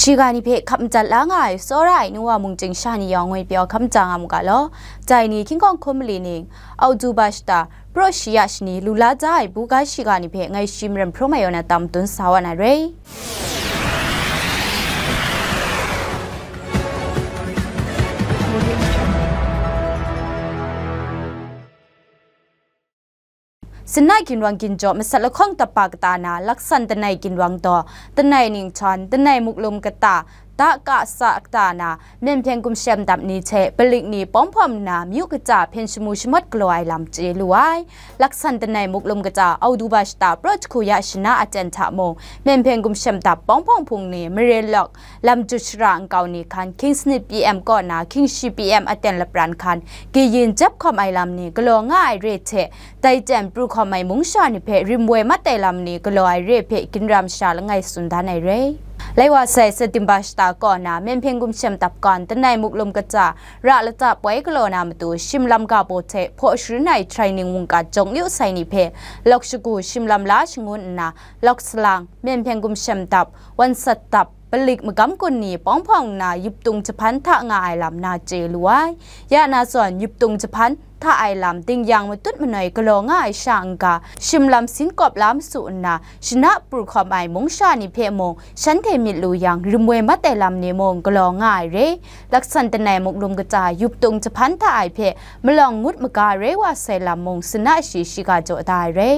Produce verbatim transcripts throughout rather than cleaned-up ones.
Shiga ni hpe hkap madat la nga ai tsawra ai nu wa mung chying sha ni yawng ngoi pyaw hkam ja nga mu ga law. Dai ni hkying hkawng hkum mali ning, Auduba shata, Praw shi ya shani lu la ja ai buga shiga ni hpe ngai shi maren hprawng mai yaw na tam dun sa wa na re. Sinna ginwang ginjaw masat lahkawng tapa kata na laksan tanai ginwang daw, tanai ninghtawng, tanai muklum kata, da ka sa kata na, Myen hpyen gumshem dap ni hte palik ni pawng hpawng nna myu kata hpyen shamu shamawt galaw ai lam chye lu ai. Laksan tanai muklum kata Auduba shata Praw jahku ya shana aten hta mung, Myen hpyen gumshem dap pawng hpawng hpung ni mare lawk, lam jut shara nkau ni hkan, hkying sanit P M kaw na hkying shi P M aten lapran hkan, kayin jep hkawm ai lam ni galaw nga ai re hte, dai jan pru hkawm ai mung sha ni hpe rim woi mat ai lam ni galaw ai re hpe ginra masha langai tsun dan ai re. Lai wa sai September shata kaw na Myen hpyen gumshem dap gawn tanai muklum kata ra lata poi galaw na matu shim lam ga baw hte hpaw sharin ai training mungkan jawng yu sai ni hpe lawk shagu shim lam la shangun nna, lawk salang, Myen hpyen gumshem dap, wan sat dap, palik magam kun ni pawng hpawng nna yuptung jahpan hta nga ai lam na chye lu ai. Ya na zawn yuptung jahpan hta ai lam dingyang matut manoi galaw nga ai sha n-ga, shim lam sin kawp la masu nna, shana pru hkawm ai mung sha ni hpe mung shanhte myit lu yang rim woi mat ai lam ni mung galaw nga ai re. Laksan tanai muklum kata yuptung jahpan hta ai hpe malawng ngut maga rai wa sai lam mung sinna shi shiga jaw da ai re.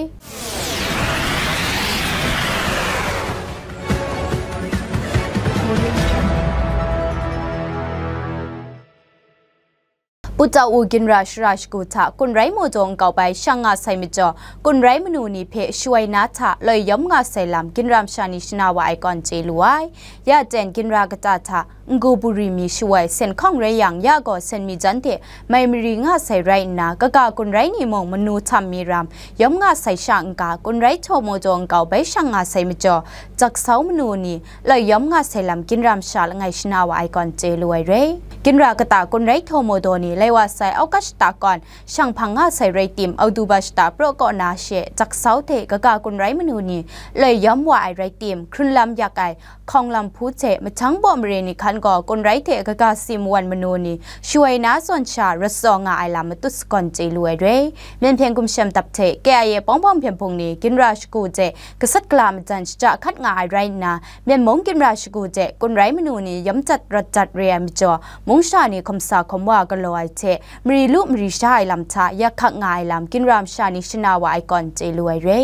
Pu Tau U ginra shara shagu hta kunrai majaw nkau bai shang nga sai majaw, kunrai manu ni hpe shawai na hta loi yawm nga sai lam ginra masha ni shana wa ai kawn chye lu ai. Ya jen ginra kata hta, Ngu buri mi shawai sen hkawng rai yang, ya gaw sen mi jan hte mai mari nga sai rai nna, kaga kunrai ni mung manu htam mi ram yawm nga sai sha n-ga, kunrai htaw maw daw nkau bai shang nga sai majaw, jaksau manu ni loi yawm nga sai lam ginra masha langai shana wa ai kawn chye lu ai re. Ginra kata kunrai htaw maw daw ni lai wa sai August shata kawn shang hpang nga sai rai tim, Auduba shata praw kaw na she jaksau hte kaga kunrai manu ni loi yawm wa ai rai tim, hkrun lam yak ai, hkawng lam hpu hte mahjang baw mare ni hkan gaw kunrai hte kaga si mawan manu ni shawai na zawn sha rawt tsaw nga ai lam matut sagawn chye lu ai re. Myen hpyen gumshem dap hte K I A pawng hpawng hpyen hpung ni ginra shagu hte gasat gala majan shaja hkat nga ai rai nna, Myen mung ginra shagu hte kunrai manu ni yawm jat rawt jat re ai majaw, mung sha ni hkawm sa hkawm wa galaw ai hte, mari lu mari sha ai lam hta yak hkak nga ai lam ginra masha ni shana wa ai kawn chye lu ai re.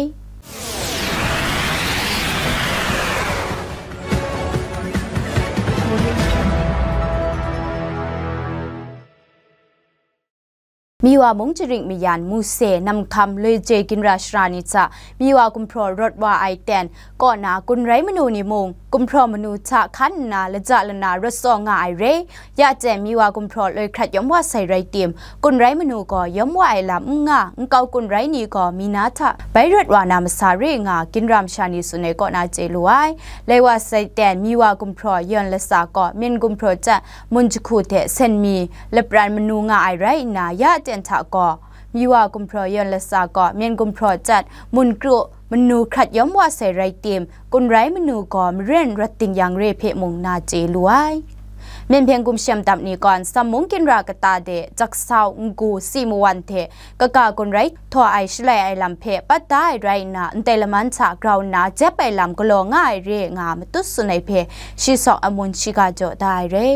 Miwa mung jaring mayan, Muse, Namhkam, Loije ginra shara ni hta Miwa gumhpraw rawt wa ai ten kaw na, kunrai manu ni mung gumhpraw manu hta hkan nna laja lana rawt tsaw nga ai re. Ya jen Miwa gumhpraw loi hkrat yawm wa sai rai tim, kunrai manu gaw yawm wa ai lam n nga, nkau kunrai ni gaw mi na hta bai rawt wa na masa re nga, ginra masha ni tsun ai kaw na chye lu ai. Lai wa sai ten Miwa gumhpraw yawn latsa gaw Myen gumhpraw chyat mun jahku hte sen mi lapran manu nga ai rai nna, ya jen hta gaw Miwa gumhpraw yawn latsa gaw Myen gumhpraw chyat mun kru manu hkrat yawm wa sai rai tim, kunrai manu gaw maren rawt ting yang re hpe mung na chye lu ai. Myen hpyen gumshem dap ni gawn Sammung ginra kata de jaksau, ngu, si mawan hte kaga kunrai htaw ai shalai ai lam hpe pat da ai rai nna, ndai laman hta grau nna jep ai lam galaw nga ai re nga matut tsun ai hpe shi sawk amun shiga jaw da ai re.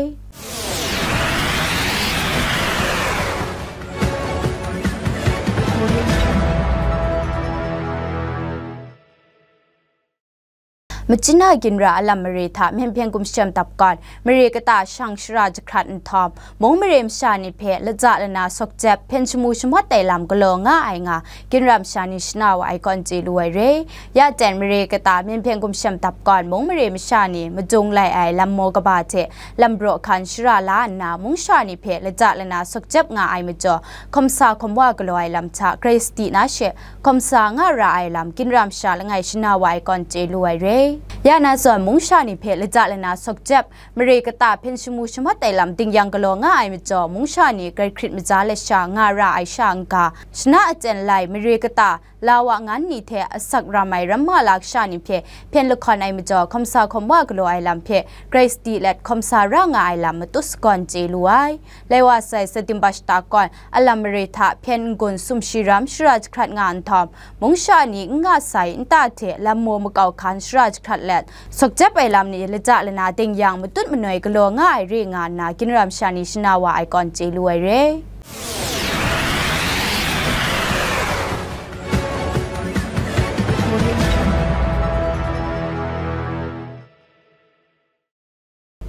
Machina ginra a lam mare hta Myen hpyen gumshem dap gawn mare kata shang shara jahkrat nhtawm, mung mare masha ni hpe laja lana sawk jep hpyen shamu shamawt ai lam galaw nga ai nga, ginra masha ni shana wa ai kawn chye lu ai re. Ya jen mare kata Myen hpyen gumshem dap gawn mung mare masha ni madung lai ai lam maw kaba hte lam braw hkan shara la nna, mung sha ni hpe laja lana sawk jep nga ai majaw, hkawm sa hkawm wa galaw ai lam hta grai sadi na she, hkawm sa nga ra ai lam ginra masha langai shana wa ai kawn chye lu ai re. Ya na zawn mung sha ni hpe laja lana sawk jep, mare kata hpyen shamu shamawt ai lam ding yang galaw nga ai majaw, mung sha ni grai hkrit maja let sha nga ra ai sha n-ga, shana aten lai mare kata la wa ngan ni hte asak ram ai ramma la kasha ni hpe hpyen lahkawn ai majaw, hkawmsa hkawm wa galaw ai lam hpe grai sadi let hkawmsa ra nga ai lam matut sagawn chye lu ai. Lai wa sai, September shata kawn alam mare hta hpyen n-gun sumshi ram shara jahkrat nga nhtawm, mung sha ni n nga sai nta hte lam maw makau hkan shara jahkrat let, sawk jep ai lam ni laja lana ding yang matut manoi galaw nga ai re nga nna, ginra masha ni shana wa ai kawn chye lu ai re.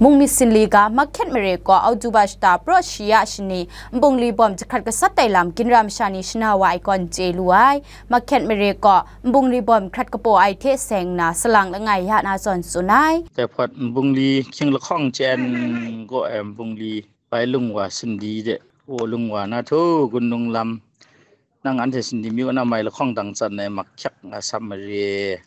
Mungmyit Sinli ga Mahkyet mare kaw October shata praw shi ya shani nbungli bawm jahkrat gasat ai lam ginra masha ni shana wa ai kawn chye lu ai. Mahkyet mare kaw nbungli bawm hkrat kapaw ai hte seng nna salang langai ya na zawn tsun ai. Dai hpawt nbungli hkying lahkawng chyen gaw ai nbungli bai lung wa Sinli de, wo lung wa na htu gun lung lam, nang anhte Sinli myu na mai lahkawng dang tsan ai Mahkyet nga sam mare.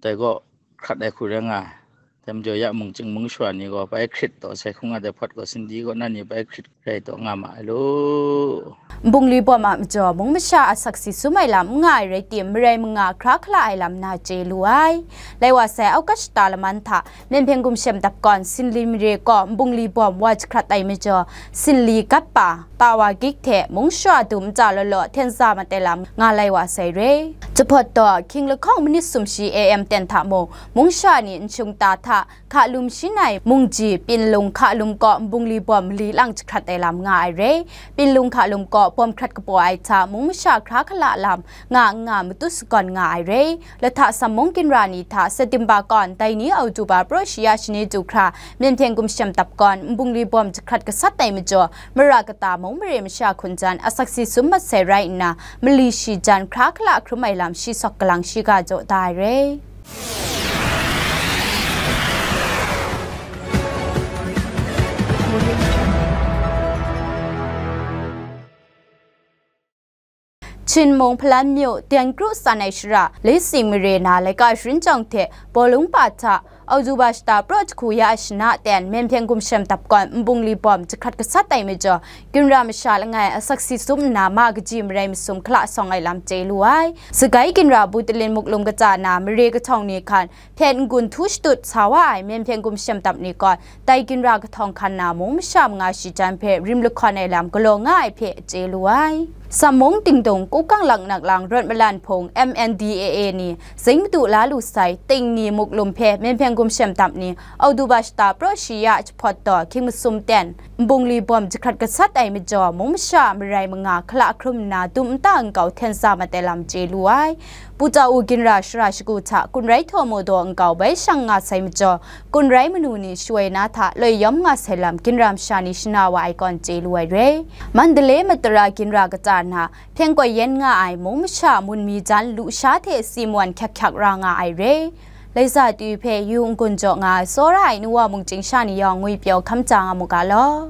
Dai gaw hkrat ai hku rai nga ai. Dai majaw ya mungchying mungshawa ni gaw bai hkrit taw sai hkung nga, dai hpawt gaw Sinli kaw na ni bai hkrit rai taw nga ma ai lu. Nbungli bawm a majaw mung masha a saksi sum ai lam n nga ai rai tim, marai manga hkra hkala ai lam na chye lu ai. Lai wa sai, August shata laman hta Myen Hpyen Gumshem Dap Kawn Sinli mare kaw nbungli bawm wa jahkrat ai majaw, Sinli gat pa, tawa gik hte mung sha dum nta law law hten sa mat ai lam nga lai wa sai re. Jahpawt taw, hkying lahkawng manit sumshi A M ten hta mung, mung sha ni nshung ta hta hka lum shin ai mungji Pinlung hka lum kaw nbungli bawm mali lang jahkrat ai lam nga ai re. Pinlung hka lum kaw bawm hkrat kapaw ai hta mung masha hkra hkala lam nga n nga matut sagawn nga ai re. Lahta Sammung ginra ni hta September kawn dai ni October praw shi ya shani du hkra Myen Hpyen Gumshem Dap Kawn nbungli bawm jahkrat gasat ai majaw, mara kata mung mare masha hkun jan asaksi sum mat sai rai nna, mali shi jan hkra hkala hkrum ai lam shi sawk galang shiga jaw da ai re. Chin mung Hpalan myu, Tian Kru san ai shara, Lisi mare na laika sharin chyawng hte Bawlung pa hta, October shata praw jahku ya shana ten Myen Hpyen Gumshem Dap Kawn nbungli bawm jahkrat gasat ai majaw, ginra masha langai asaksi sum nna ma kaji marai masum hkala sawng ai lam chye lu ai. Sagai ginra Butalin Muklum kaja na mare kahtawng ni hkan hpyen n-gun htu shatut sa wa ai Myen Hpyen Gumshem Dap ni kaw, dai ginra kahtawng hkan na mung masha manga shi jan hpe rim lahkawn ai lam galaw nga ai hpe chye lu ai. Sammung Dingdung, Kukang Laknak Lang, Rawt Malan Hpung, M N D A A ni, Zing Madu La Lu Sai, Ting Ni Muklum hpe Myen Hpyen Gumshem Dap ni, October shata praw shi ya jahpawt taw hkying masum ten, nbungli bawm jahkrat gasat ai majaw, mung masha marai manga hkala hkrum nna dum nta nkau hten sa mat ai lam chye lu ai. Pu Tau ginra shara shagu hta kun rai htaw mu daw nkau bai shang nga sai majaw, kun rai manu ni shawoi na hta loi yawm nga sai lam ginra masha ni shana wa ai kawn chye lu ai re. Mandalay Matara ginra kaja na hpyen koi yen nga ai mung masha mun mi jan lu sha hte si mawan hkyak hkyak ra nga ai re. Laisa twi hpe yu n-gun jaw nga ai tsawra ai nu wa mungchying sha ni yawng ngwi pyaw hkam ja nga mu ga law.